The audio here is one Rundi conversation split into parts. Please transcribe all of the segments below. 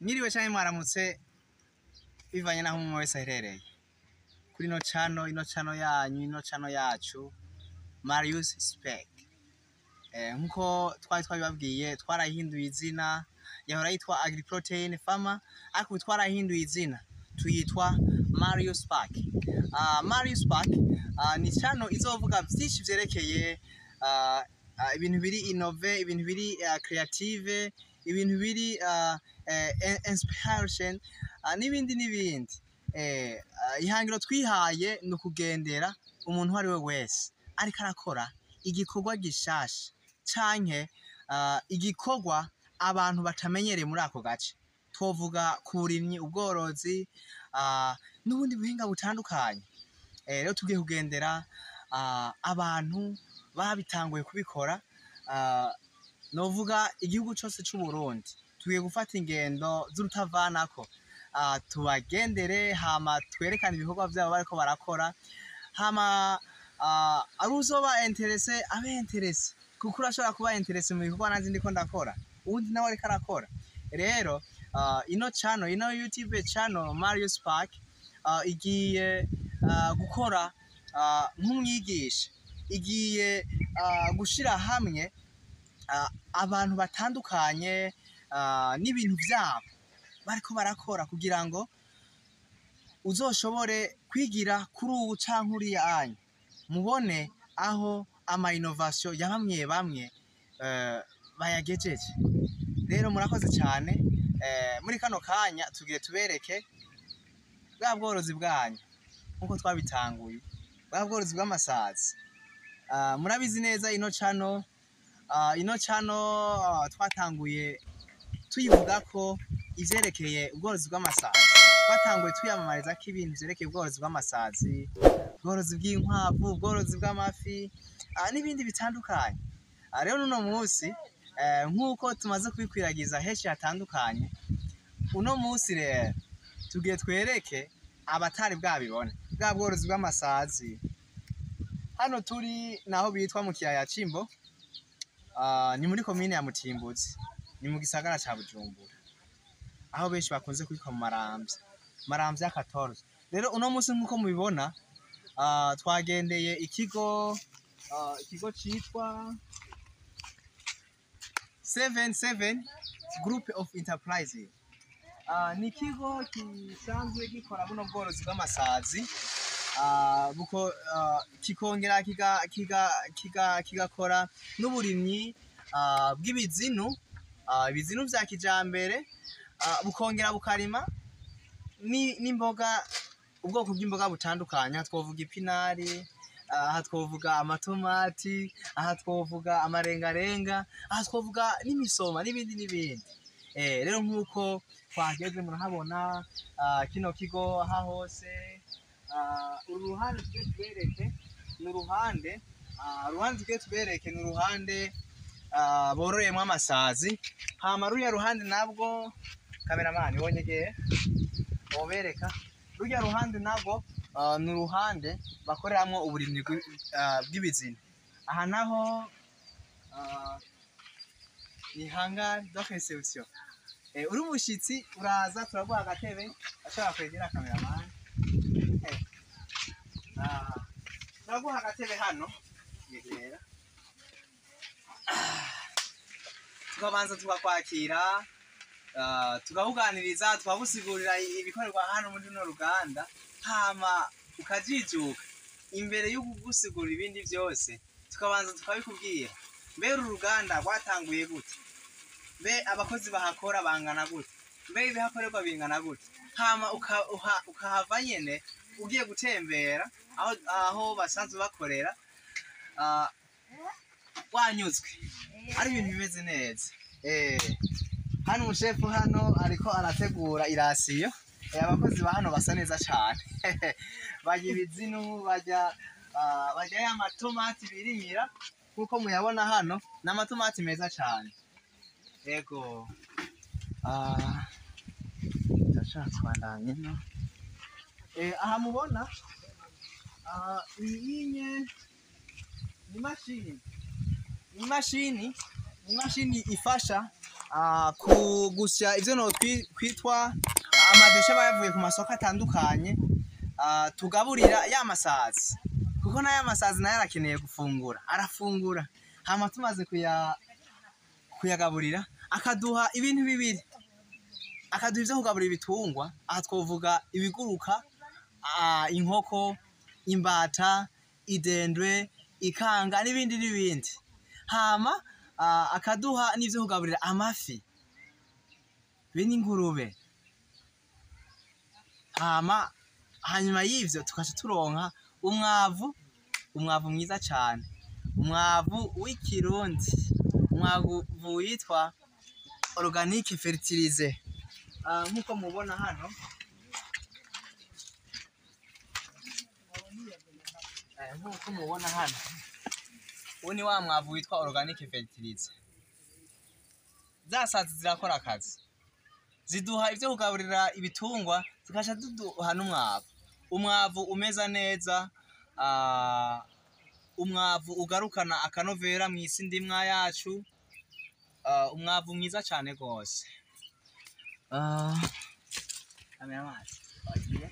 Mwiriwe canke mwaramutse, bivanye naho umwe wese aherereye kuri ino channel, ino channel yanyu, ino channel yacu, Marius Spec. Nkuko twari twabibabwiye, twarahinduye izina. Yahora yitwa Agriprotein Farmer, ariko ubu twarahinduye izina, tuyitwa Marius Park. Marius Park ni channel izovuga vyinshi vyerekeye ibintu biri innové, ibintu biri creative, ibintu biri inspiration, n'ibindi n'ibindi. Ihangiro twihaye ni ukugendera umuntu uwo ari we wese ariko arakora igikorwa gishasha canke igikorwa abantu batamenyereye muri ako gace. Twovuga ku burimyi, ubworozi, n'ubundi buhinga butandukanye. Rero tugiye kugendera abantu babitanguye kubikora, novuga igihugu cose c'u Burundi. Tugiye gufata ingendo z'urutavanako, tubagendere, hama twerekane ibikorwa vyabo bariko barakora, hama ari uzoba intéressé abe intéressé, kuko urashobora kuba intéressé mu bikorwa nanje ndiko ndakora, uwundi nawe ariko arakora. Rero ino channel, ino YouTube channel Marius Park, igiye gukora nk'umwigisha, igiye gushira hamwe abantu batandukanye n'ibintu vyabo bariko barakora, kugira ngo uzoshobore kwigira kuri ubu canke uriya anya, mubone aho ama innovation ya bamwe bamwe bayagejeje. Rero murakoze cyane. Muri kano kanya tugiye tubereke bwa bworozi bwanyu nkuko twabitanguye, bwa bworozi bw'amasazi. Murabizi neza ino channel, ino channel twatanguye tuyivuga ko ivyerekeye ubworozi bw'amasazi. Twatanguye tuyamamariza ko ibintu vyerekeye ubworozi bw'amasazi, ubworozi bw'inkwavu, ubworozi bw'amafi, n'ibindi bitandukanye. Rero uno munsi, nk'uko tumaze kubikwiragiza henshi hatandukanye, uno munsi rero tugiye twereke abatari bwabibone bwa bworozi bw'amasazi. Hano turi naho bitwa mu kiyaya c'Imbo, ni muri komine ya Mutimbuzi, ni mu gisagara ca Bujumbura, aho benshi bakunze kwitwa mu Maramvya, Maramvya 14. Rero uno munsi, nk'uko mubibona, twagendeye ikigo citwa 77 Group of Enterprises. Ni ikigo gisanzwe gikora buno bworozi bw'amasazi, kikongera kigakora n'uburimyi bw'ibizinu, ibizinu vya kijambere, bukongera bukarima n'imboga, ubwoko bw'imboga butandukanye. Aha twovuga ipinari, aha twovuga amatomati, aha twovuga amarengarenga, aha twovuga n'imisoma, n'ibindi n'ibindi. Rero nk'uko twageze murahabona, kino kigo aha hose, uru ruhande tugiye tubereke ni uruhande, uruhande tugiye tubereke ni uruhande bororeyemwo amasazi. Hama ruriya ruhande nabwo, kameramani wonyegeye wobereka, ruriya ruhande nabwo ni uruhande bakoreramwo uburimyi bw'ibizinu. Aha naho ni hangar de réception. Uri umushitsi uraza turaguha agatebe, ashobora kwegera kameramani. Turaguha agatebe hano, yegera, tukabanza tukakwakira, tukakuganiriza, tukagusigurira ibikorerwa hano muri runo ruganda, hama ukajijuka. Imbere yo kugusigurira ibindi byose, tukabanza tukabikubwira: mbe uru ruganda rwatanguye gute? Mbe abakozi bahakora bangana gute? Mbe ibihakorerwa bingana gute? Hama ukahava nyene ugiye gutembera aho basanzwe bakorera, wanyuzwe, ari ibintu bimeze neza. Hano umushefu hano ariko arategura i ration. Abakozi ba hano basa neza cane, barya ibizinu, barya ya matomati birimira, nkuko muyabona hano ni amatomati meza cane. Yego, ndashaka kubandanya ino. Aha mubona, iyi nye ni imashini ifasha. Kugusya ivyo no kwitwa amadeshe aba yavuye ku masoko atandukanye, tugaburira ya masazi, kuko n'aya masazi nayo arakeneye gufungura, arafungura. Hama tumaze kuyagaburira akaduha ibintu bibiri, akaduha ivyo kugaburira ibitungwa. Aha twovuga ibiguruka, inkoko, imbata, idendwe, ikanga n'ibindi n'ibindi. Hama akaduha n'ivyo kugaburira amafi be n'ingurube. Hama hanyuma y'ivyo tukaca turonka umwavu, umwavu mwiza cane, umwavu w'ikirundi, umwavu witwa organic fertilizer. Nkuko mubona hano, nkuko mubona hano, uwo ni wa mwavu witwa organic fertilizer. Za sazi zirakora akazi, ziduha ivyo kugaburira ibitungwa, zikaca ziduha n'umwavu, umwavu umeza neza, umwavu ugarukana akanovera mw'isi ndimwa yacu, umwavu mwiza cane gose. Amazi agiye.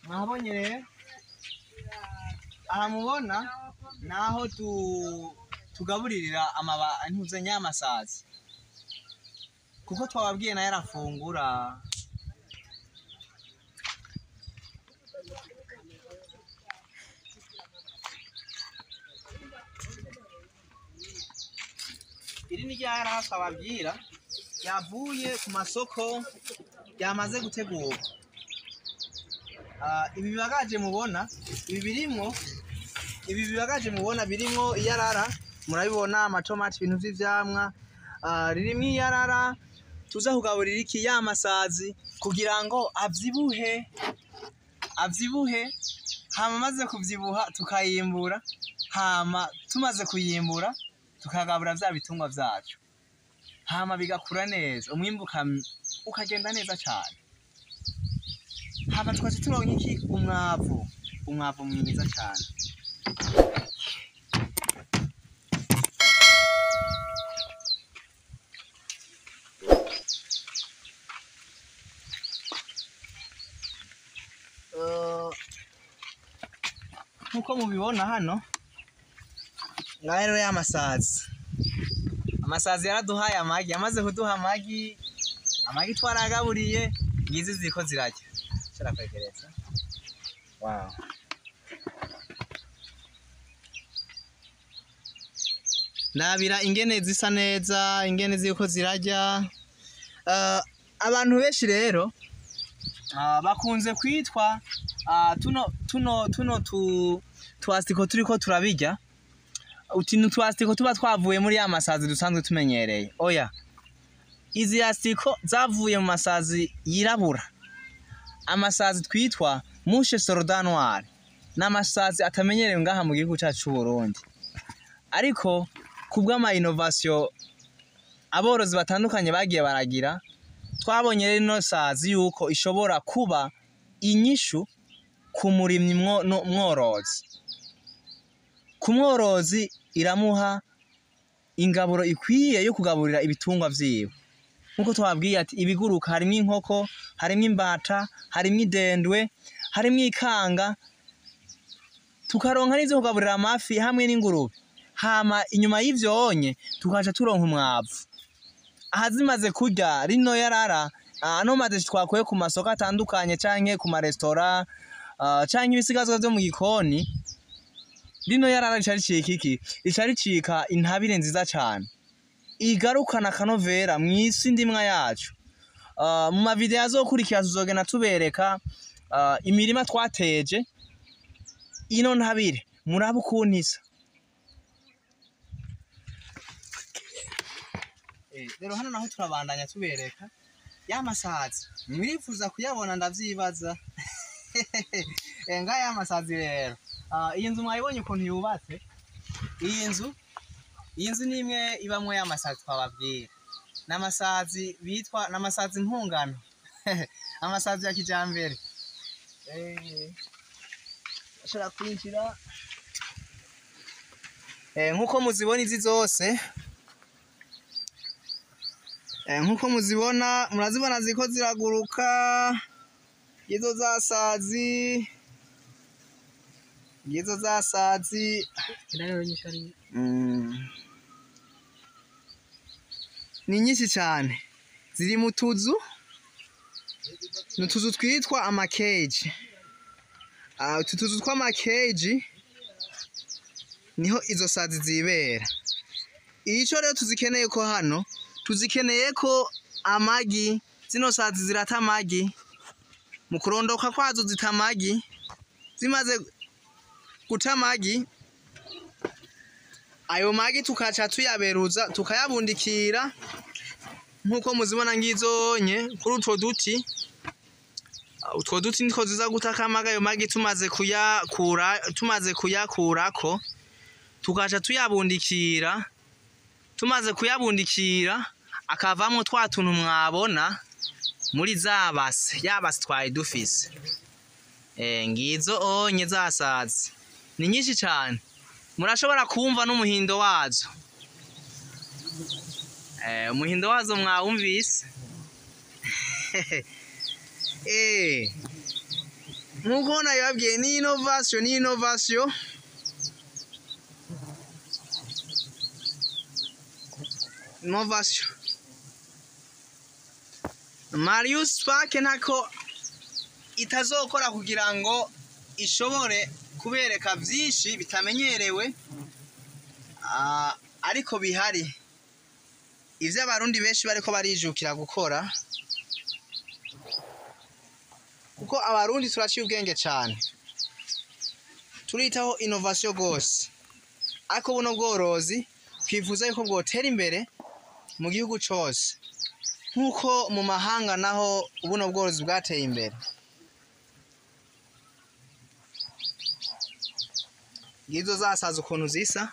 Mwabonye rero aha mubona naho tugaburirira ntuze nyamasazi, kuko twababwiye nayo arafungura. Iri ni rya yarara twababwira yavuye ku masoko yamaze gutegurwa. Ibi bibagaje mubona, ibi birimwo, ibi bibagaje mubona birimwo iyarara, murabibona amatomati, ibintu vy'ivyamwa, ririmwo iyarara tuza kugaburira iki ya masazi kugira ngo avyibuhe, avyibuhe. Hama amaze kuvyibuha tukayimbura, hama tumaze kuyimbura tukagabura vya bitungwa vyacu, hama bigakura neza, umwimbu ukagenda neza cane. Hama tukaca turonka iki? Umwavu, umwavu mwiza cane. Nkuko mubibona hano, ngaho rero y'amasazi, amasazi yaraduhaye amagi, amaze kuduha amagi, amagi twaragaburiye, ngizi ziriko zirarya. Shara kwegereza. Wow. Ndabira ingene zisa neza, ingene ziriko zirarya. Abantu benshi rero bakunze kwitwa tuno twasiko turiko turabirya, utintu twasiko tuba twavuye muri ya masazi dusanzwe tumenyereye. Oya, izi asiko zavuye mu masazi yirabura, amasazi twitwa mouche soldat noire, n'amasazi atamenyerewe ngaha mu gihugu cacu c'u Burundi. Ariko kubw'ama innovation aborozi batandukanye bagiye baragira, twabonye rero ino sazi yuko ishobora kuba inyishu ku murimyi mworozi. Ku mworozi iramuha ingaburo ikwiye yo kugaburira ibitungwa vyiwe. Nkuko twababwiye ati ibiguruka harimwo inkoko, harimwo imbata, harimwo idendwe, harimwo ikanga, tukaronka n'ivyo kugaburira amafi hamwe n'ingurube. Hama inyuma y'ivyo onye tukaca turonka umwavu. Aha zimaze kurya rino yarara, ano madeshe twakuye ku masoko atandukanye canke ku maresitora, canke ibisigazwa vyo mu gikoni, rino yarara rica ricika iki? Rica ricika intabire nziza cane, igarukana akanovera mw'isi ndimwa yacu. Mu mavideo azokurikira tuzogenda tubereka imirima twateje ino ntabire, murabe ukuntu isa. Rero hano naho turabandanya tubereka ya masazi, mwirifuza kuyabona ndavyibaza. Ngaya masazi rero, iyi nzu mwayibonye ukuntu yubatse. Iyi nzu ni imwe ibamwo ya masazi twababwira, n'amasazi bitwa n'amasazi ntungano, amasazi ya kijambere. Ashobora kwinjira. Nkuko muzibona izi zose, nkuko muzibona, murazibona ziko ziraguruka, ngizo zasazi, ngizo zasazi. Ni nyinshi cyane, ziri mu tuzu, ni utuzu twitwa amakeji. Utu tuzu tw'amakeji niho izo sazi zibera. Ico rero tuzikeneye ko hano, tuzikeneye ko amagi. Zino sazi zirata amagi, mu kurondoka kwazo zita amagi. Zimaze guta amagi, ayo magi tukaca tuyaberuza, tukayabundikira nkuko muzibona ngizonye kuri utwo duti. Utwo duti nitwo ziza gutaka amagi. Ayo magi tumaze kuyakura, tumaze kuyakurako, tukaca tuyabundikira. Tumaze kuyabundikira, akavamwo twa tuntu mwabona muri za base, ya base twari dufise. Ngizo onye zasazi ni nyinshi cyane, murashobora kumva n'umuhindo wazo. Umuhindo wazo mwawumvise. Nkuko nabibabwiye, ni innovation, ni innovation. Innovation. Marius Park ntako itazokora kugira ngo ishobore kubereka byinshi bitamenyerewe, ariko bihari, ivyo Abarundi benshi bariko barijukira gukora, kuko Abarundi turaciye ubwenge cyane, turitaho innovation gose. Ariko buno bworozi twifuza yuko bwotera imbere mu gihugu cose, nkuko mu mahanga naho buno bworozi bwateye imbere. Ngizo zasaza ukuntu zisa.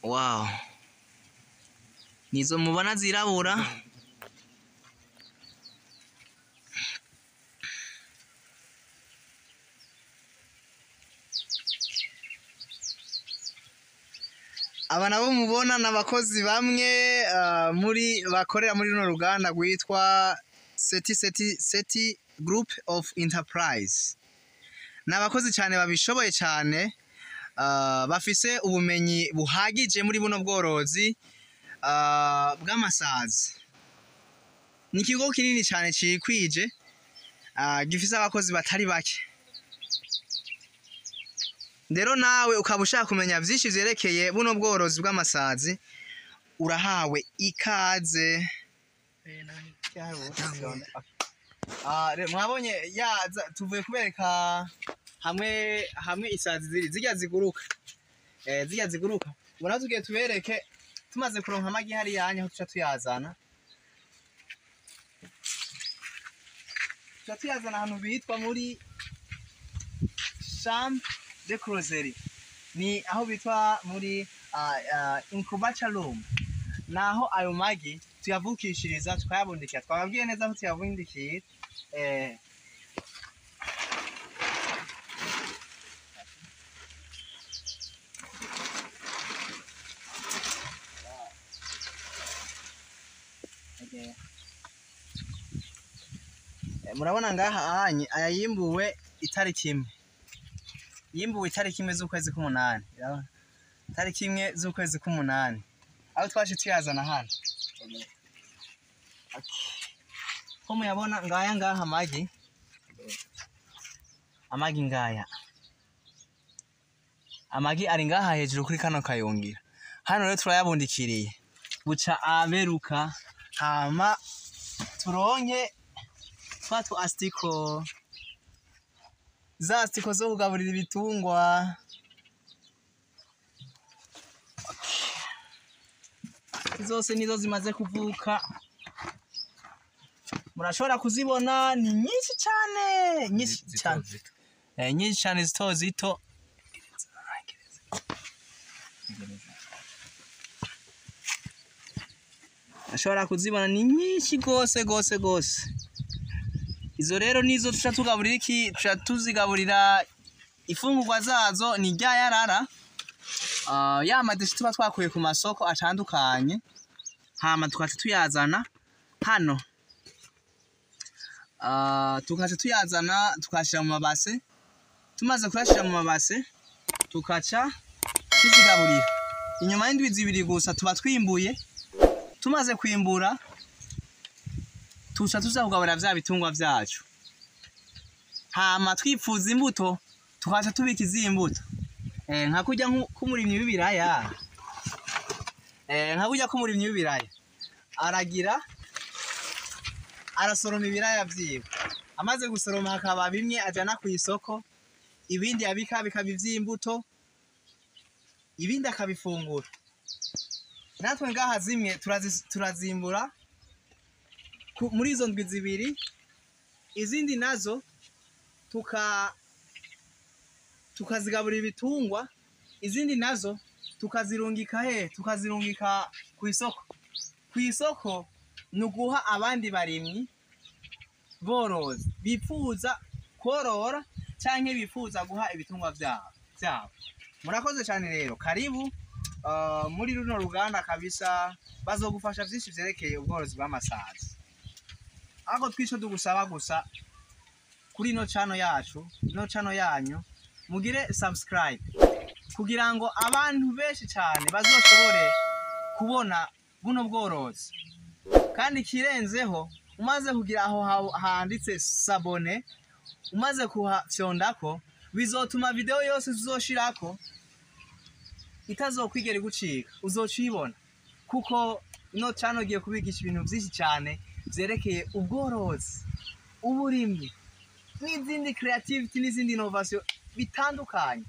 Wow, nizo mubona zirabura. Aba nabo mubona n'abakozi bamwe muri bakorera muri runo ruganda rwitwa Seti Seti Seti Group of Enterprise. Ni abakozi cyane babishoboye cyane, bafise ubumenyi buhagije muri buno bworozi bw'amasazi. Ni ikigo kinini cyane cikwije, gifise abakozi batari bake. Rero nawe ukaba ushaka kumenya vyinshi vyerekeye buno bworozi bw'amasazi, urahawe ikaze. Mwabonye tuvuye kubereka hamwe hamwe isazi ziri, zirya ziguruka, zirya ziguruka. Ubona tugiye tubereke tumaze kuronka amagi hariya aho tuca tuyazana. Tuca tuyazana ahantu bitwa muri chambre de closerie, ni aho bitwa muri incubator room, naho ayo magi tuyavukishiriza tukayabundikira. Twababwiye neza ko tuyabundikiye. Murabona ngaha ahanye aya yimbuwe itariki imwe, yimbuwe itariki imwe z'ukwezi k'umunani, itariki imwe z'ukwezi k'umunani, aho twaje tuyazana hano. Ko muyabona ngaya ngaha amagi, amagi ngaya, amagi ari ngaha hejuru kuri kano kayungira. Hano rero turayabundikiriye buca aberuka, hama turonke twa tu astiko, za astiko zo kugaburira ibitungwa. Zose nizo zimaze kuvuka, murashobora kuzibona, ni nyinshi cyane, nyinshi cyane, nyinshi cyane, zito zito. Ashobora kuzibona ni nyinshi gose gose gose. Izo rero nizo tuca tugaburira iki, tuca tuzigaburira ifungurwa zazo ni rya yarara, ya ma déchets tuba twakuye ku masoko atandukanye, hama tukaca tuyazana hano, tukaca tuyazana tukayashira mu mabase. Tumaze kuyashira mu mabase, tukaca tuzigaburira. Inyuma y'indwi 2 gusa tuba twimbuye. Tumaze kwimbura, tuca tuza kugaburira vya bitungwa vyacu. Hama twipfuza imbuto, tukaca tubika iziyi mbuto. Nka kurya k'umurimyi w'ibiraya, nka kurya k'umurimyi w'ibiraya aragira arasoroma ibiraya vyiwe. Amaze gusoroma, hakaba bimwe ajana kw'isoko, ibindi abika bikaba ivy'imbuto, ibindi akabifungura. Natwe ngaha zimwe turazimbura muri izo ndwi 2, izindi nazo tukazigaburira ibitungwa, izindi nazo tukazirungika he? Tukazirungika kw'isoko. Kw'isoko ni uguha abandi barimyi borozi bipfuza korora canke bifuza guha ibitungwa vyabo. Murakoze cyane rero, karibu muri runo ruganda kabisa, bazogufasha vyinshi vyerekeye ubworozi bw'amasazi. Ariko twico tugusaba gusa kuri ino channel yacu, ino channel yanyu, mugire subscribe kugira ngo abantu benshi cyane bazoshobore kubona buno bworozi. Kandi kirenzeho, umaze kugira aho handitse s'abonner, umaze kuhafyondako, bizotuma video yose tuzoshirako itazokwigera igucika, uzoca uyibona, kuko ino channel igiye kubigisha ibintu vyinshi cyane vyerekeye ubworozi, uburimyi n'izindi creativity n'izindi innovation bitandukanye.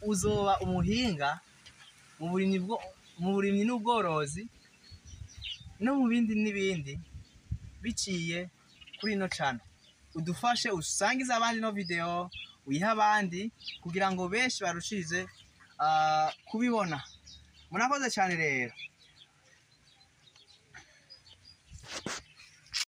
Uzoba umuhinga mu burimyi n'ubworozi no mu bindi n'ibindi biciye kuri ino channel. Udufashe usangize abandi no video, uyihe abandi kugira ngo benshi barushirize kubibona. Murakoze cyane rero.